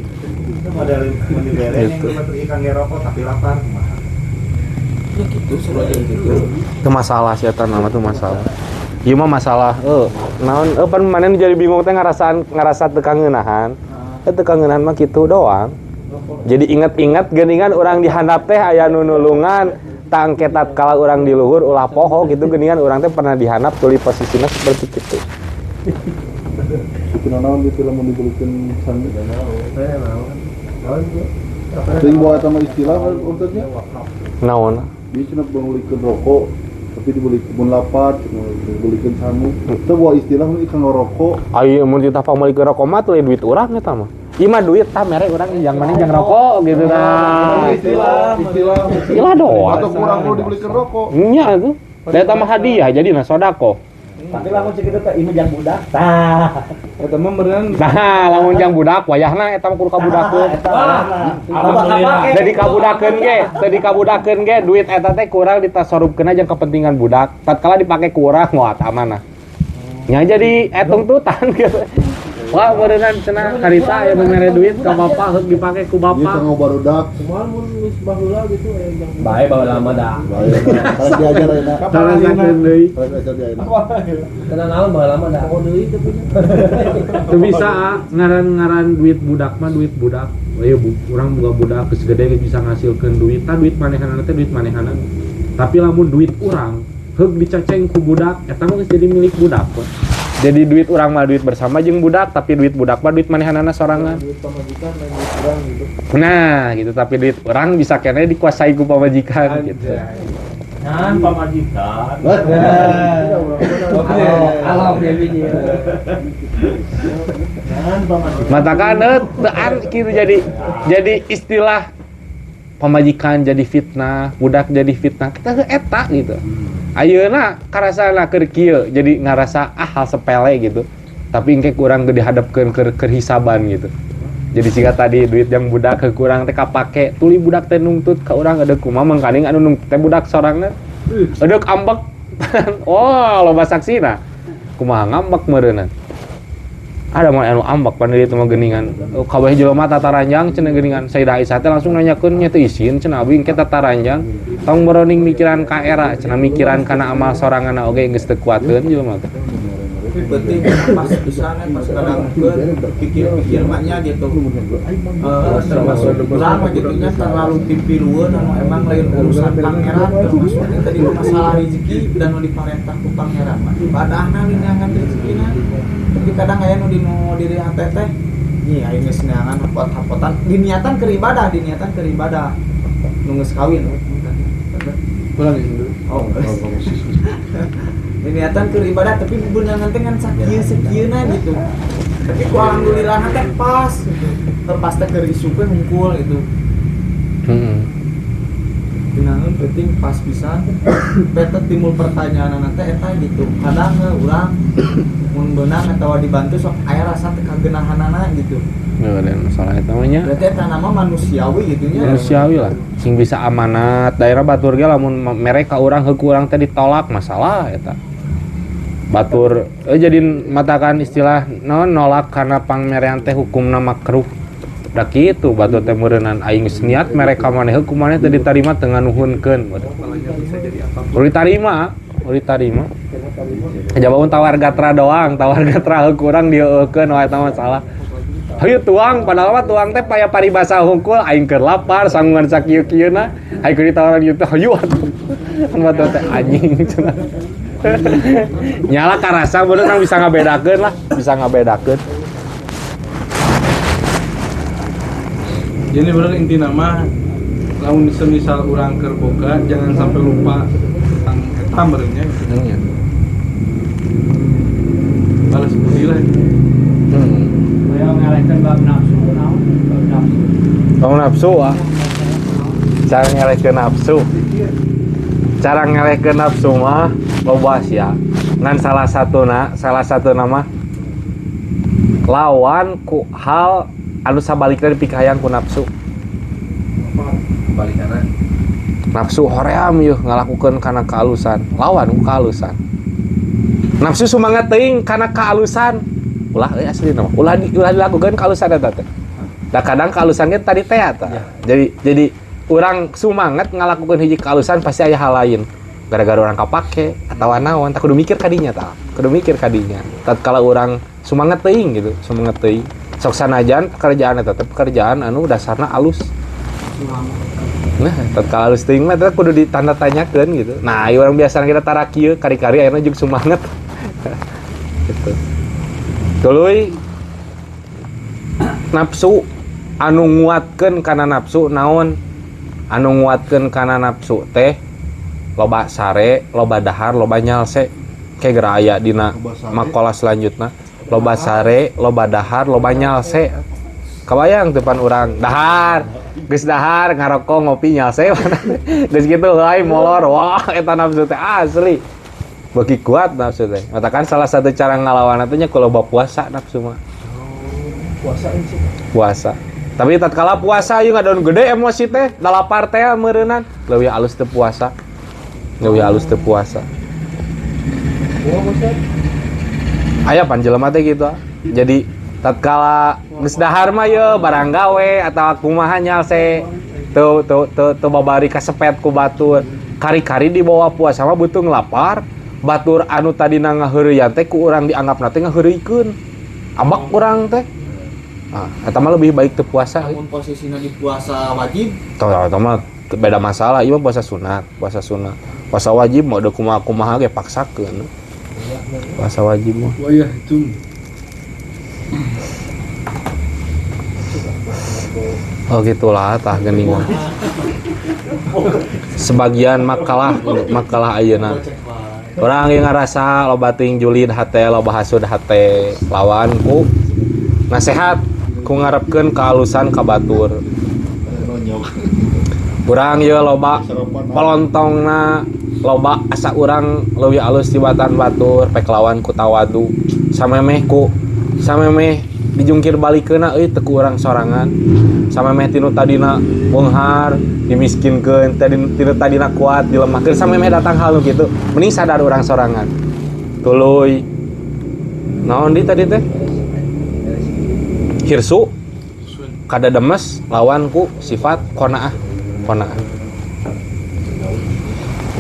Model dibere yang ikan rokok tapi lapar kumaha. Ya gitu seru aja gitu. Itu masalah sih eta nama tuh masalah. Ieu mah masalah naon pan maneh jadi bingung teh ngarasa teu kangeunahan. Teu kangeunahan mah kitu doang. Jadi inget-inget geuningan urang di handap teh aya nu nulungan tangke tatkala urang di luhur ulah poho gitu geuningan urang teh pernah di handap tuluy posisina seperti kitu. Itu naon di film mun dibelikeun sami. Teuing bawa eta mah istilah maksudnya? Naon? Dia cenah meulikeun rokok tapi dibeli kebun lapar, dibelikeun sangu. Teu bawa istilah mun ikan rokok. Ai mun ditah pameulikeun rokok mah teu duit urang eta mah. Ieu mah duit tah mere urang jang maneh jang rokok gitu tah. Istilah doang. Atau kurang perlu dibelikeun rokok. Nya tuh. Da eta mah hadiah jadi na sedekah. Tapi lamun sakitu teh ieu jang budak. Tah. Eta mah meureun. Nah, lamun jang budak wayahna eta mah kudu kabudakeun. Alhamdulillah. Jadi kabudakeun ge, teu dikabudakeun ge duit eta teh kurang ditasorupkeun jeung kepentingan budak. Tatkala dipake ku urang moal amanah. Nya jadi tuntutan gitu. Wah, meureunnan cenah harita aya nu mere duit ka bapak heuk dipake ku bapak. Ieu teh barudak. Kumaha mun geus baheula gitu aya jang. Bae baheula mah da. Bae. Karek diajar ayeuna. Tarasakeun deui. Karek diajar ayeuna. Tenang naon baheula mah da. Pokok deui teh punya. Teu bisa ngaran-ngaran duit budak mah duit budak. Ayo urang boga budak geus gede geus bisa ngasilkeun duit, tah duit manehanana teh duit manehanana. Tapi lamun duit urang heuk dicaceng ku budak, eta mah geus jadi milik budak. Jadi duit urang mah duit bersama jeung budak, tapi duit budak mah duit manehanana sorangan. Duit pamajikan lain duit urang gitu. Nah, gitu tapi duit urang bisa keneh dikuasai ku pamajikan gitu. Nah, pamajikan. Halo, Kalong ya biji. Matakan teu kitu jadi istilah pamajikan jadi fitnah, budak jadi fitnah. Kita eta gitu. Ayeuna karasana keur kieu jadi ngarasa hal sepele gitu. Tapi engke kurang dihadapkeun keur hisaban gitu. Jadi siga tadi duit yang budak ke kurang teh kapake, tuli budak teh nungtut ka urang ada kumaha mangkaning anu nungtut teh budak sorangan. Aduh ambek. Oh, loba saksina. Kumaha ngambek meureunna. Ada mah anu ambek pan dieu mah geuningan. Kabeh jelema tataranjang cenah geuningan. Sayyidah Aisyah teh langsung nanyakeun nya teu isin cenah abi engke tataranjang. Tong boroning mikiran ka era cenah mikiran kana amal soranganna oge geus teu kuateun jelema teh. Tapi penting pas pisan pas kadang pikir-pikir maknya gitu. Termasuk lama gitunya terlalu pipilueun anu emang lain urusan pangeran termasuk tadi masalah rezeki dan nu diparentah ku pangeran mah ibadahna neangan rezekina. Tapi kadang aya nu dinu diri hate teh nyi aing geus neangan hapot-hapotan diniatan keur ibadah, diniatan keur ibadah. Nu geus kawin. Kurang dulu. Oh. Diniatan keur ibadah tapi beunangan teh ngan sakieu-sakieuna gitu. Tapi ku alhamdulillah teh pas gitu. Pas teh keur isukeun hungkul gitu. Heeh. Geunangeun penting pas pisan. Beta timbul pertanyaan teh eta gitu. Kadang urang mun beunang atawa dibantu sok aya rasa teh kagenahanana gitu. Heuh, dan masalah eta mah nya. Berarti eta nama manusiawi gitu nya. Manusiawi lah. Sing bisa amanat daerah batur ge lamun mere ka urang heuh urang teh ditolak masalah eta. Batur jadi matakan istilah non nolak karena pangmerean teh hukumna makruh. Da kitu batur teh meureunnan aing geus niat mere ka maneh heuh kumaneh teh ditarima teu nganuhunkeun. Ulah ditarima, ulah ditarima. Kajaba tawar gatra doang, tawar gatra heuh kurang dieueukeun wae eta masalah. Hayu tuang padahal mah tuang teh paya paribasa hungkul aing keur lapar sanggungan sakieu-kieuna aing keur ditawaran kitu hayu atuh. Kan batur teh anjing cenah. Nyala karasa bener kan bisa ngabedakeun lah, bisa ngabedakeun. Jadi bener inti nama lamun semisal urang keur boga jangan sampai lupa tentang eta meureunnya gitu. Iya. Balas budi lah. Yang ngalehkeun bab nafsu naon? Bab nafsu. Bab nafsu ah. Cara ngalehkeun nafsu. Cara ngalehkeun nafsu mah loba sia. Ngan salah satu nama lawan ku hal anu sabalikna dipikahayang ku nafsu. Balikana. Nafsu hoream yeuh ngalakukeun kana kaalusan, lawan ku kaalusan. Nafsu sumangat teuing kana kaalusan. Ulah euy asli nama. Ulah dilakukeun kaalusan eta teh. Da kadang kaalusan ge tadi teh eta. Jadi urang sumangat ngalakukeun hiji kaalusan pasti aya hal lain. Gara-gara orang kapake atawa naon tak kudu mikir kadinya tah. Kudu mikir kadinya. Tatkala urang sumangat teuing gitu, sumangat teuing. Sok sanajan pekerjaan eta teh pekerjaan anu dasarna alus. Nah, tatkala alus teuing mah eta kudu ditanda-tanyakeun gitu. Nah, ieu urang biasana kita tara kieu kari-kari ayeuna jeung sumangat. Gitu. Tuluy nafsu anu nguatkeun kana nafsu naon? Anu nguatkeun kana nafsu teh loba sare, loba dahar, loba nyalse. Kayak geura aya dina makalah selanjutna. Loba sare, loba dahar, loba nyalse. Kabayang depan urang dahar, geus dahar ngarokok ngopi nyalse. Geus kitu euy molor. Wah, eta nafsu teh asli. Bagi kuat nafsu teh. Matakan salah satu cara ngalawan teh nya ku loba puasa nafsu mah. Puasa sih. Puasa. Tapi tatkala puasa ieu ngadon gede emosi teh, da lapar teh meureunnan, leuwih alus teu puasa. Leuwih alus teu puasa. Aya pan jelema teh kitu. Jadi tatkala geus dahar mah ye barang gawe atawa kumaha nyalse teu teu teu teu babari kasepet ku batur. Kari-kari dibawa puasa mah butuh ngelapar. Batur anu tadina ngaheureuyan teh ku urang dianggapna teh ngaheureuykeun. Ambak urang teh. Ah, eta mah lebih baik teu puasa. Lamun posisina di puasa wajib, tah eta mah beda masalah, ieu mah puasa sunat, puasa sunat. Puasa wajib mah udah kumaha-kumaha ge paksakeun. Puasa wajib mah. Wah iya itu. Oh gitulah tah geuningan. Sebagian makalah ayeuna. Urang yang ngarasa loba teuing julid hate, loba hasud hate, lawan ku nasehat ku ngarepkeun kaalusan ka batur. Urang ieu loba polontongna, loba asa urang leuwih alus tibatan batur, pek lawan ku tawadu. Samemeh ku samemeh dijungkir balikeunna euy teu ku urang sorangan. Samemeh tinu tadina beunghar dimiskinkeun, tinu tadina kuat dilemahkeun, samemeh datang hal nu kitu. Mending sadar urang sorangan. Tuluy naon di tadi teh? Hirsu kada demes lawan ku sifat qanaah. Qanaah.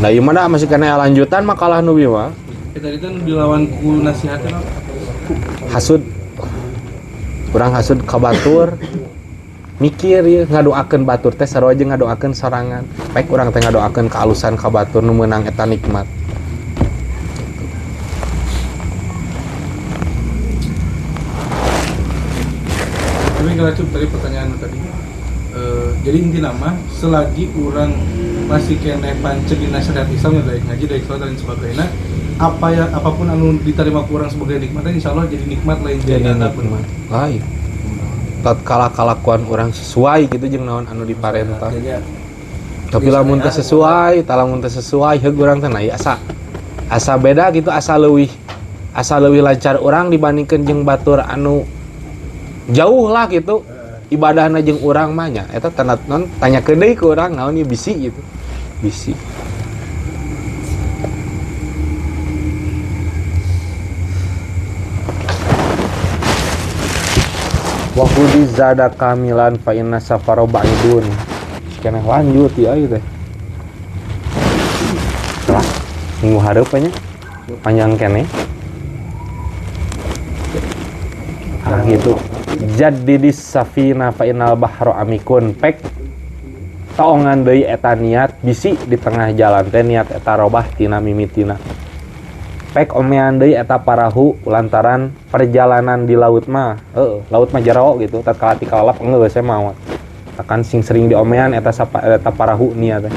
Nah ieu mah masih kana lanjutan makalah nu bieu mah. Tadi teh dilawan ku nasihatna hasud. Urang hasud ka batur mikir ieu ngadoakeun batur teh sarua jeung ngadoakeun sorangan. Baik urang teh ngadoakeun kaalusan ka batur nu meunang eta nikmat. Tapi kalau cukup tadi pertanyaan tadi. Jadi inti nama selagi urang masih kene panceg dina syariat Islam ya, dari ngaji, dari sholat dan sebagainya, apa ya apapun anu diterima ku urang sebagai nikmat insyaallah jadi nikmat lain jadi nikmat. Lain. Tatkala kalakuan urang sesuai gitu jeung naon anu diparentah. Tapi lamun teu sesuai, lamun teu sesuai heug urang teh nah asa asa beda gitu, asa leuwih lancar urang dibandingkeun jeung batur anu jauh lah gitu. Ibadahna jeung urang mah nya eta tanda non tanyakeun deui ku urang naon ieu bisi gitu. Bisi. Wa khudi zada kamilan fa inna safara ba'idun. Keneh lanjut ya ieu teh. Lah, minggu hareup nya panjang keneh. Ah gitu. Jaddidis safina fa innal bahra amikun pek toongan deui eta niat bisi di tengah jalan teh niat eta robah tina mimitina. Pek omean deui eta parahu lantaran perjalanan di laut mah laut mah jero gitu tatkala ti kalalap geus we maot. Akan sing sering diomean eta eta parahu niat teh.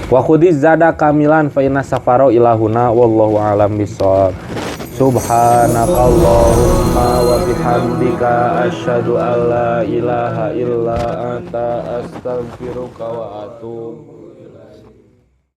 Wa khudi zada kamilan fa inna safaro ilahuna wallahu alam bissawab. Subhanakallahumma wa bihamdika asyhadu an la ilaha illa anta astaghfiruka wa atubu.